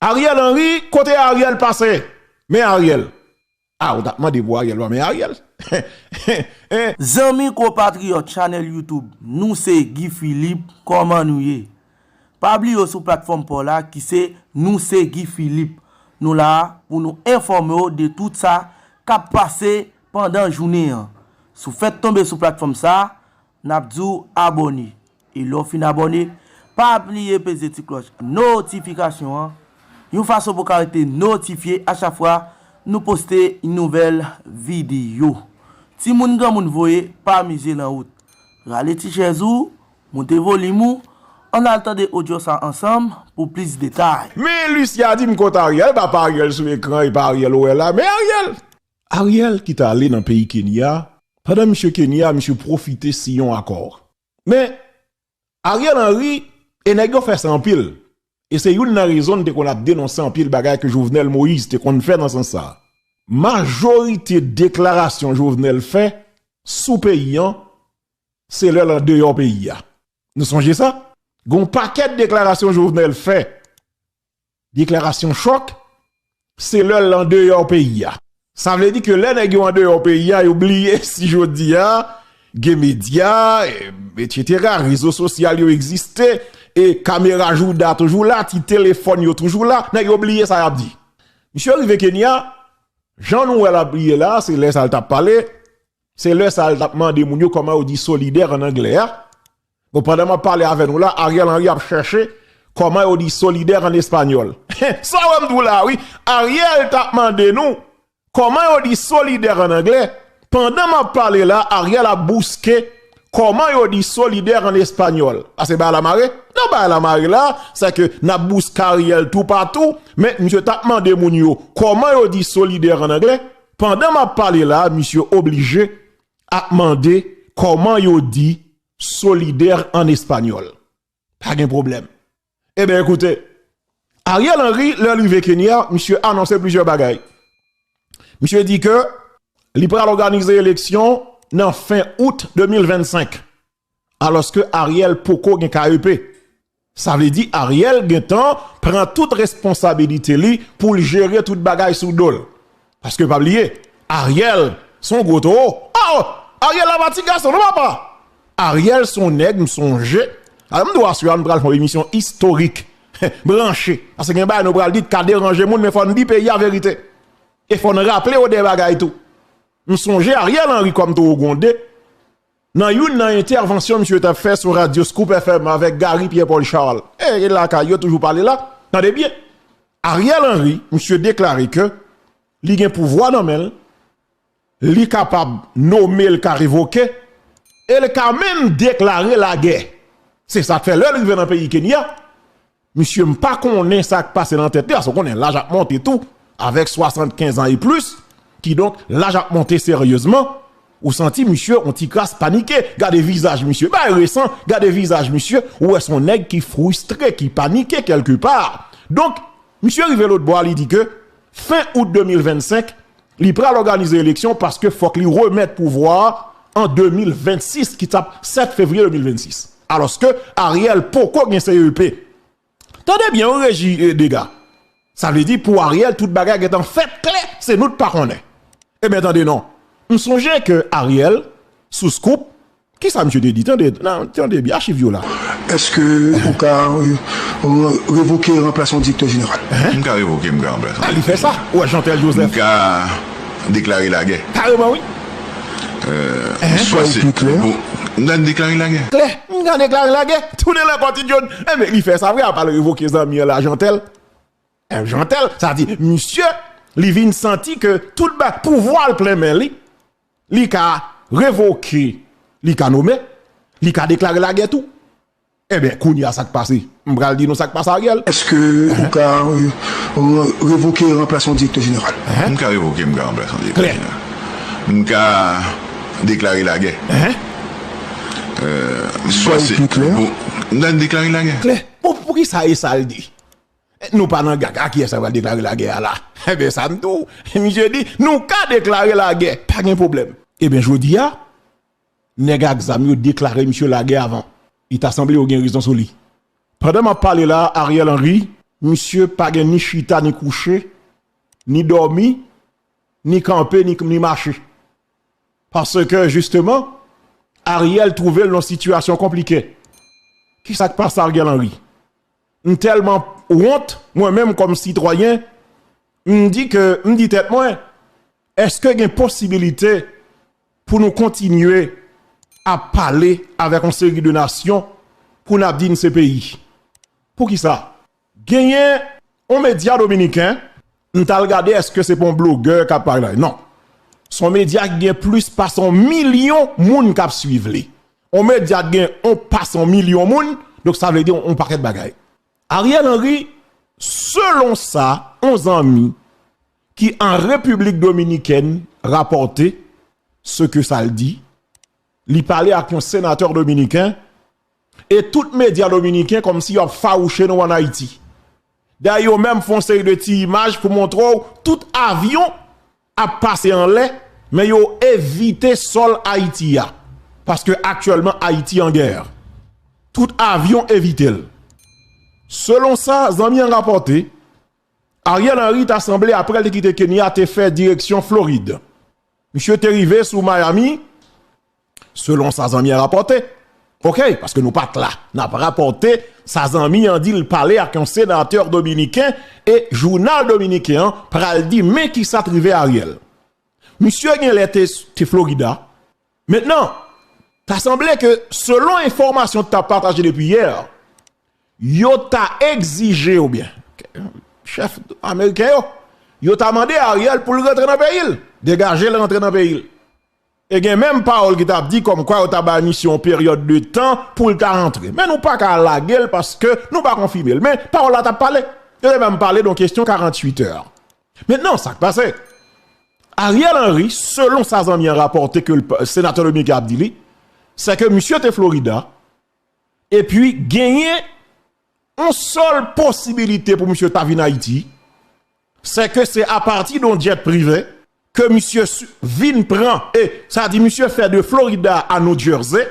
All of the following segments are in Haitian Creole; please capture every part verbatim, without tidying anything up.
Ariel Henry, kote Ariel pase? Men Ariel. Ah, ou t ap mande pou Ariel, pa men Ariel. Zanmi konpatriyòt chanèl YouTube Nou se Guy Philippe, kòman nou ye? Pa bliye w sou platfòm pa w la ki se Nou se Guy Philippe. Nou la pou nou enfòme w de tout sa k ap pase pandan jounen an. Si w fèk tonbe sou platfòm sa, n ap di w abòne. E lè w fin abòne, pa bliye peze ti klòch notifikasyon an. Yon fason pou w ka rete notifye a chak fwa nou poste yon nouvèl videyo. Timoun granmoun voye pa mize lan wout. Rale ti chèz ou, moute volim ou, ann al tande odyo sa ansanm pou plis detay. Men Lucia di m kot Ariel, pa pa Ariel sou ekran, e pa Ariel ou wè la, men Ariel. Ariel ki t ale nan peyi Kenya, pandan misye Kenya, misye pwofite siyen yon akò. Men Ariel Henry, e nèg yo fè sa anpil. E se youn nan rezon n te konn ap denonse anpil bagay ke Jovenel Moïse te konn fè nan sans sa. Majorite deklarasyon Jovenel fè sou peyi an, se lè l andeyò peyi a. Nou sonje sa? Gon pakèt deklarasyon Jovenel fè, deklarasyon chòk, se lè l andeyò peyi a. Sa vle di ke lè nèg yo andeyò peyi a, yo bliye si jodi a, gen medya, e, etsetera, rezo sosyal yo egziste, e kamera jouda toujou la, ti telefòn yo toujou la, nèg yo bliye sa y ap di. Misye rive Kenya, jan nou wè l ap bliye la, se lè sa l t ap pale, se lè sa l t ap mande moun yo kòman yo di solidè ann anglè a. Bon, pandan m ap pale avè nou la, Ariel Henry ap chèche kòman yo di solidè ann espanyòl. Sa w wè m di w la, wi. Ariel t ap mande nou kòman yo di solidè ann anglè. Pandan m ap pale la, Ariel ap bouske kòman yo di solidè ann espanyòl. A se bagay la mare? Non, bagay la mare la, se ke n ap bouske Ariel toupatou, men misye t ap mande moun yo kòman yo di solidè ann anglè. Pandan m ap pale la, misye oblije ap mande kòman yo di solidè ann espanyòl. Pa gen pwoblèm. Ebyen, ekoute, Ariel Henry, lè l rive Kenya, misye anonse plizyè bagay. Misye di ke li pral òganize eleksyon nan fen out de mil vennsenk, alòske Ariel poko gen K E P. Sa vle di Ariel gentan pran tout responsabilite li pou l jere tout bagay sou do l. Paske pa bliye, Ariel se yon gwo towo. Oh! Ariel la pa ti gason non, papa! Ariel se yon nèg, m sonje. Alò, m di w aswè a, nou pral fè yon emisyon istorik. Branche. Paske gen bagay nou pral di k ka deranje moun, men fò n di peyi a verite. E fò n raple yo de bagay tou. M sonje Ariel Henry kòm towo gwonde. Nan youn nan entèvansyon misye t ap fè sou radyo Scoop F M avèk Gary Pierre Paul Charles, e, e lakay yo toujou pale la, tande byen. Ariel Henry, misye deklare ke li gen pouvwa nan men l, li kapab nome, l ka revoke, e l ka menm deklare lagè. Se sa k fè lè l rive nan peyi Kenya, misye, m pa konnen sa k pase nan tèt li, paske w konnen laj ap monte tou, avèk swasannkenz an e plis, kidonk laj ap monte seryezman, ou santi misye yon ti kras panike, gade vizaj misye, bagay resan, gade vizaj misye, ou wè se yon nèg ki fristre, ki panike kèlkepa. Donk, misye rive lòtbò a, li di ke fen out de mil vennsenk, li pral òganize eleksyon paske fòk li remèt pouvwa a an de mil vennsis, ki t ap sèt fevriye de mil vennsis. Alòske Ariel poko gen C E P. Tande byen wi, reji, e, dega. Sa vle di pou Ariel, tout bagay gentan fèt klè, se nou t pa konnen. Ebyen, tande non. M sonje ke Ariel, sou Scoop, kisa misye te di? Tande, nan, tande byen, achiv yo la. Èske ou ka, e, re- revoke ranplasan direktè jeneral? M ka revoke, m ka ranplase. A, li fè sa. Ou wè Jeantel Joseph. M ka deklare lagè. Kareman, wi. Swa se pou. M ka deklare lagè. Klè, m ka deklare lagè. Tounen nan kò Ti John. Enben, li fè sa vre, apa l revoke zanmi an la, Jeantel. E, Jeantel, sa di, misye, li vin santi ke tout ba, pouvwa l plen men li, li ka revoke, li ka nome, li ka deklare lagè tou. Enben, kounye a sa k pase? M pral di nou sa k pase Ariel. Èske ou ka, e, re- revoke ranplasan direktè jeneral? M ka revoke, m ka ranplase direktè jeneral. M ka deklare lagè. Swa se pou. M ka deklare lagè. Klè. Pou, pou kisa e sa l di? Nou pa nan gaga kiyès sa pral deklare lagè a la. Enben, sa m di w, misye di, nou ka deklare lagè, pa gen pwoblèm. Ebyen, jodi a, nèg ak zam yo deklare misye lagè avan. Li ta sanble yo gen rezon sou li. Pandan m ap pale la, Ariel Henry, Misye pa gen ni chita, ni kouche, ni dòmi, ni kanpe, ni, ni mache. Paske, jisteman, Ariel twouve l nan sitiyasyon konplike. Kisa k pase Ariel Henry? M tèlman wont, mwen menm kòm sitwayen, m di ke, m di tèt mwen, èske gen posibilite pou nou kontinye ap pale avèk yon seri de nasyon pou n ap di n se peyi? Poukisa? Genyen yon medya dominiken, m t al gade èske se pa yon blogè k ap pale. Non. Se yon medya ki gen plis pase yon milyon moun k ap swiv li. Yon medya ki gen yon pase yon milyon moun, donk sa vle di yon pakèt bagay. Ariel Henry, selon sa, yon zanmi ki an Repiblik Dominikèn rapòte, se ke sa l di, li pale ak yon senatè dominiken, e tout medya dominiken kòmsi y ap fawouche nou ann Ayiti. Dayè, yo menm fè yon seri de ti imaj pou montre w tout avyon ap pase anlè, men yo evite sòl Ayiti a. Paske aktyèlman, Ayiti an gè. Tout avyon evite l. Selon sa zanmi an rapòte, Ariel Henry ta sanble, apre l te kite Kenya, te fè direksyon Florid. Misye te rive sou Miami, selon sa zanmi an rapòte. Oke, paske nou pa t la. N ap rapòte sa zanmi an di l pale ak yon senatè dominiken e jounal dominiken an pral di men kisa t rive Ariel. Misye genlè te, te Florida. Mentnan, ta sanble ke selon enfòmasyon t ap pataje depi yè, yo ta egzije oubyen chèf ameriken yo, yo ta mande Ariel pou l rantre nan peyi l, degaje l rantre nan peyi l. E gen menm pawòl ki t ap di kòmkwa yo ta bay misye yon peryòd de tan pou l ta rantre. Men nou pa ka lage l paske nou pa konfime l. Men pawòl la t ap pale. Yo te menm pale de yon kesyon karanntuit è. Mentnan, sa k pase? Ariel Henry, selon sa zanmi an rapòte ke l, senatè dominiken ap di li, se ke misye te Florida, epi genyen yon sèl posibilite pou misye ta vin Ayiti, se ke se apati de yon jet prive ke misye su- vin pran, e sa di misye fè de Florida a New Jersey,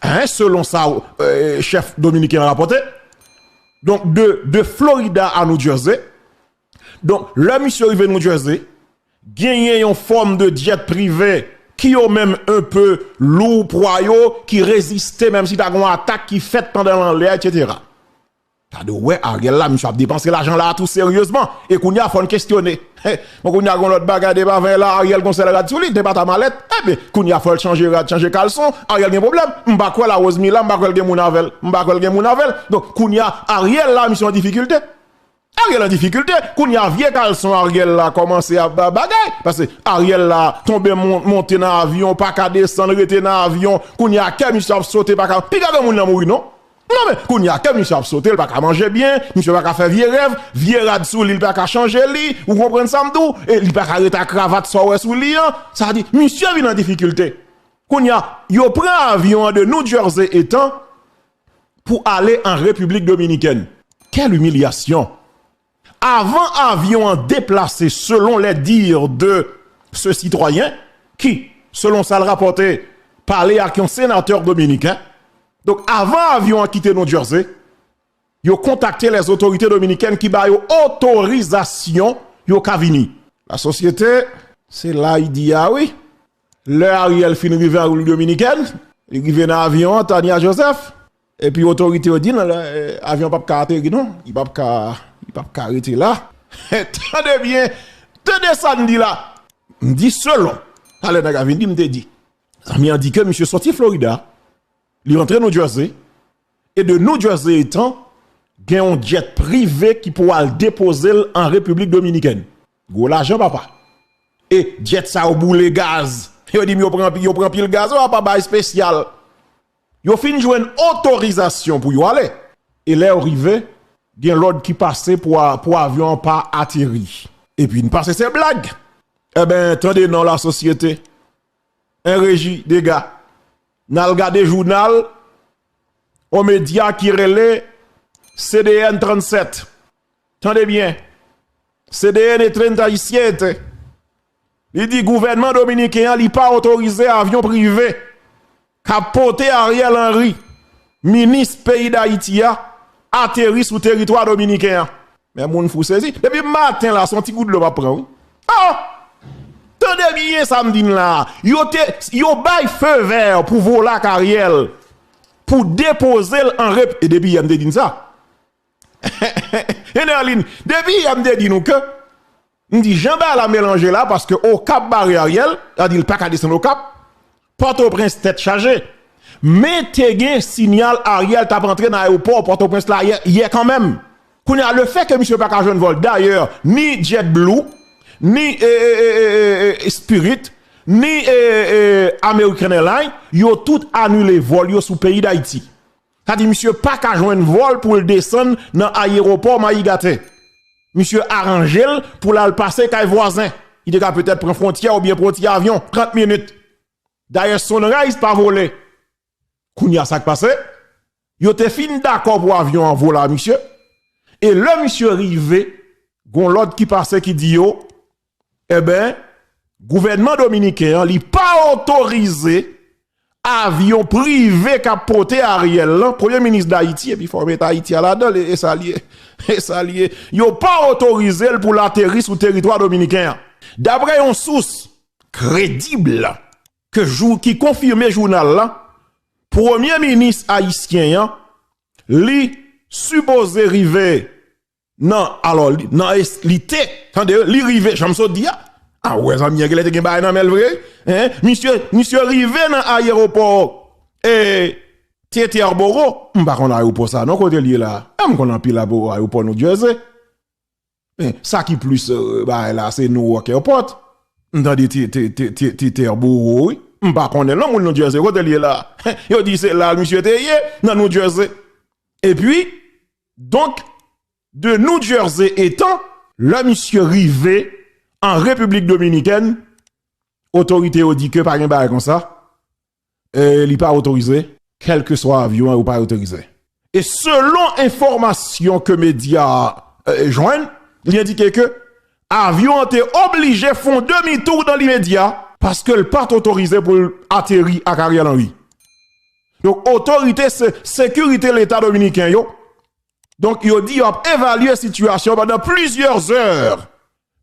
hein, selon sa euh, chèf dominiken an rapòte. Donk, de, de Florida a New Jersey. Donk, lè misye rive New Jersey, genyen yon fòm de jet prive ki yo menm enpe lou pwa yo, ki reziste, menm si ta gen yon atak ki fèt pandan l anlè a, etsetera. Gade, w wè Ariel la, misye ap depanse lajan la tou seryezman. E kounye a, fò n kesyone. Bon, kounye a, gen lòt bagay depi avan la, Ariel gon sèl rad sou li, te pa ta malèt. Ebyen, kounye a, fò l chanje rad, chanje kalson. Ariel gen pwoblèm. M pa kwè la Rosemila, m pa kwè l gen moun avè l. M pa kwè l gen moun avè l. Donk, kounye a, Ariel la, misye an difikilte. Ariel an difikilte. Kounye a, vye kalson Ariel la kòmanse ap ba- bagay. Paske Ariel la tonbe mon- monte nan avyon, pa ka desann, rete nan avyon. Kounye a, kè misye ap sote, pa ka. Piga gen moun nan mouri, non? Non, men, kounye a, kè misye ap sote, li pa ka manje byen, misye pa ka fè vye rèv, vye rad sou li, li pa ka chanje li, ou konprann sa m di w? E li pa ka rete ak kravat sa w wè sou li an. Sa di, misye vin an difikilte. Kounye a, yo pran avyon an de New Jersey etan pou ale an Repiblik Dominikèn. Quelle humiliation! Avan avyon an deplase, selon les dires de ce citoyen, ki, selon sa l rapòte, pale ak yon senatè dominiken. Donk, avan avyon an kite New Jersey, yo kontakte les autorités dominicaines ki ba yo otorizasyon yo ka vini. Lasosyete, se la y di a wi. Lè Ariel fin rive an Repiblik Dominikèn, li rive nan avyon an, Tania Joseph, epi otorite yo di l, eh, avyon p ap ka ateri non, li p ap ka, li p ap ka rete la. Tande byen, tande sa m di la. M di selon, talè nèg la vin di, m te di. Zanmi an di ke misye soti Florida, li rantre New Jersey, e de New Jersey etan, gen yon jet prive ki pou al depoze l an Repiblik Dominikèn. Gwo lajan, papa. E jet sa yo boule gaz. Yo di m yo pran, yo pran pil gaz, yo pa bay espesyal. Yo fin jwenn otorizasyon pou yo ale. E lè yo rive, gen lòd ki pase pou, a- pou avyon an pa ateri. Epi n panse se blag. Enben, tande non lasosyete. En reji, dega. N al gade jounal, yon medya ki rele C D N trannsèt. Tande byen. C D N e trenta y siete. Li di gouvènman dominiken an, li pa otorize avyon prive k ap pote Ariel Henry, minis peyi Dayiti a, ateri sou teritwa dominiken an. Men moun fou sezi. Depi maten la, se yon ti gout dlo m ap pran, wi. Oh! Tande byen sa m di n la. Yo te, yo bay feu vert pou Volak Ariel, pou depoze l an rep-, e depi yè m te di n sa. Enerline, depi yè m te di nou ke, m di jan bagay la melanje la, paske Okap bare Ariel, sa di l pa ka desann Okap, Pòtoprens tèt chaje. Men te gen sinyal Ariel t ap antre nan ayewopò Pòtoprens la yè, yè kanmenm. Kounye a, lefètke misye pa ka jwenn vòl, dayè, ni JetBlue, ni, e, e, Spirit, ni, e, e, American Airlines, yo tout anile vòl yo sou peyi Dayiti. Sa di misye pa ka jwenn vòl pou l desann nan ayewopò Mayi Gaten. Misye aranje l pou l al pase kay vwazen. Li te ka petèt pran fwontyè oubyen pran yon ti avyon, trant minit. Dayè, Sunrise pa vole. Kounye a, sa k pase? Yo te fin dakò pou avyon an vole a misye. E lè misye rive, gon lòd ki pase ki di yo, enben, gouvènman dominiken an, li pa otorize avyon prive k ap pote Ariel lan, premye minis Dayiti, epi fò w met Ayiti a ladan l, e, e sa l ye, e sa l ye. Yo pa otorize l pou l ateri sou teritwa dominiken an. Daprè yon sous kredib ke jou, ki konfime jounal la, premye minis ayisyen an, li sipoze rive nan, alò, li, nan es-, li te, tande, li rive, jan m sot di a. A, ou wè zanmi an genlè te gen bagay nan men l vre, en? Misye, misye rive nan ayewopò, e, Teterboro. M pa konn ayewopò sa, non, kote l ye la. E, m konn anpil apo-, ayewopò New Jersey. Men, sa ki plis, e, bagay la, se Newark Airport. M tande Te-, Te-, Te-, Te-, Teterboro, wi. M pa konnen, non, moun New Jersey, kote l ye la? Yo di se la misye te ye, nan New Jersey. Epi, donk, de New Jersey etan, lè misye rive an Repiblik Dominikèn, otorite yo di ke pa gen bagay konsa, e, li pa otorize, kèlkeswa avyon an, yo pa otorize. E selon enfòmasyon ke medya, e, jwenn, li endike ke avyon an te oblije fè yon demi tou nan limedya, paske l pa t otorize pou l ateri ak Ariel Henry. Donk, otorite se-, sekirite Leta dominiken yo, donk, yo di y ap evalye sitiyasyon pandan plizyè zè,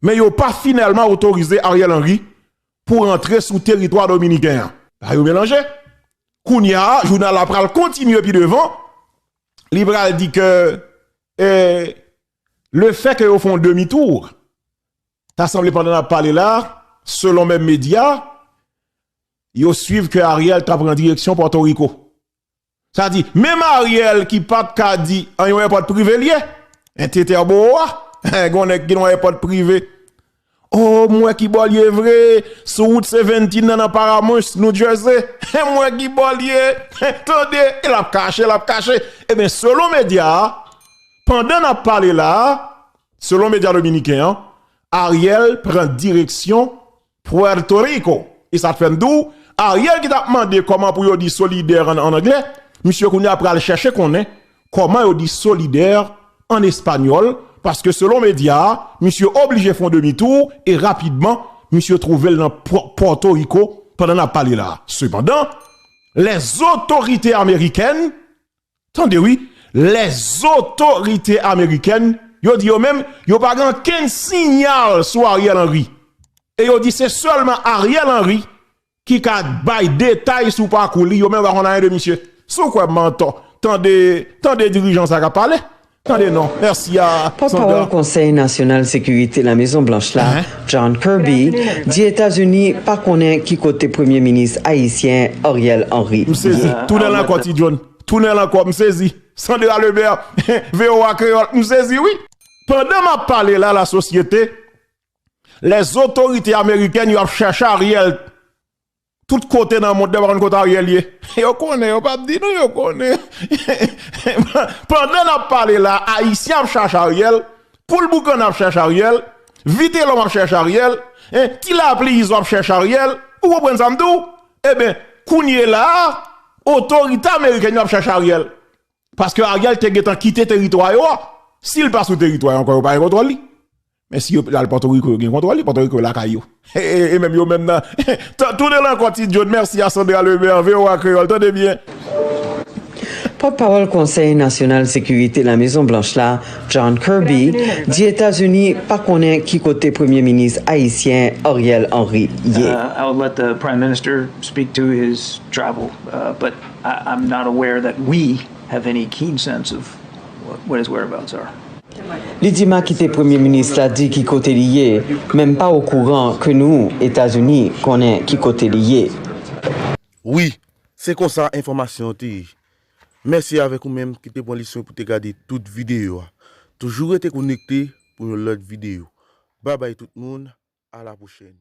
men yo pa finalman otorize Ariel Henry pou rantre sou teritwa dominiken an. Bagay yo melanje. Kounye a, jounal la pral kontinye pi devan, li pral di ke, e, lefètke yo fè yon demi tou, ta sanble pandan n ap pale la, selon menm medya, yo swiv ke Ariel ta pran direksyon Pòtoriko. Sa di, menm Ariel ki pa t ka di, an, yon èpòt prive l ye. En, Teterboro a, gon nèg ki nan yon èpòt prive. O, m wè ki bò l ye vre, sou wout seventeen nan, nan Paramus, New Jersey. M wè ki bò l ye. Tande, e l ap kache, l ap kache. Ebyen, selon medya a, pandan n ap pale la a, selon medya dominiken an, Ariel pran direksyon Puerto Rico. E sa t fè m di w, Ariel ki t ap mande kòman pou yo di solidè an, an anglè, misye kounye a pral chèche konnen kòman yo di solidè an espanyòl, paske selon medya a, misye oblije fè yon demi tou e rapidman, misye twouve l nan Pò-, Pòtoriko pandan n ap pale la a. Sepandan, lèzotorite amerikèn Tande wi, lèzotorite amerikèn, yo di yo menm, yo pa gen okenn siyal sou Ariel Henry. E yo di se sèlman Ariel Henry ki ka bay detay sou pakou li, yo menm yo pa konn anyen de misye. Si w kwè m antò, tande, tande dirijan sa k ap pale. Tande non. Mèsi a Sandra. Pòtpawòl Konsèy Nasyonal Sekirite Lamezon Blanch la, John Kirby, di Etazini pa konnen ki kote Premye Minis ayisyen Ariel Henry ye. M sezi. Tounen l ankò, Ti John. Tounen l ankò, m sezi. Sandra Lebert, V O A Kreyòl, m sezi wi. Pandan m ap pale la, lasosyete, lèzotorite amerikèn yo ap chèche Ariel tout kote nan mond nan, yo pa konn kote Ariel ye. Yo konnen, yo p ap di nou, yo konnen. Pandan n ap pale la, Ayisyen ap chèche Ariel, Poul Boukann ap chèche Ariel, Vitelòm ap chèche Ariel, en, Ti Lapli Izo ap chèche Ariel, ou konprann sa m di w? Ebyen, kounye la a, otorite amerikèn yo ap chèche Ariel. Paske Ariel te gentan kite teritwa yo a. Si l pa sou teritwa yo ankò, yo pa gen kontwòl li. Men si yo al Pòtoriko, yo gen kontwòl li, Pòtoriko lakay yo. E, e, e menm yo menm nan. Tounen l ankò, Ti John, mèsi a Sandra Lebert, V O A Kreyòl, tande byen. Pòtpawòl Konsèy Nasyonal Sekirite Lamezon Blanch la, John Kirby, di Etazini pa konnen ki kote Premye Minis ayisyen Ariel Henry ye. Uh, I'll let the Prime Minister speak to his travel, uh, but I, I'm not aware that we have any keen sense of what, what his whereabouts are. Li di m a kite Premye Minis la di ki kote li ye, men m pa okouran ke nou, Etazini, konnen ki kote li ye. Wi, se konsa enfòmasyon an te ye. Mèsi avèk ou menm ki te pran li swen pou te gade tout videyo a. Toujou rete konekte pou yon lòt videyo. Babay tout moun, a la pwochèn.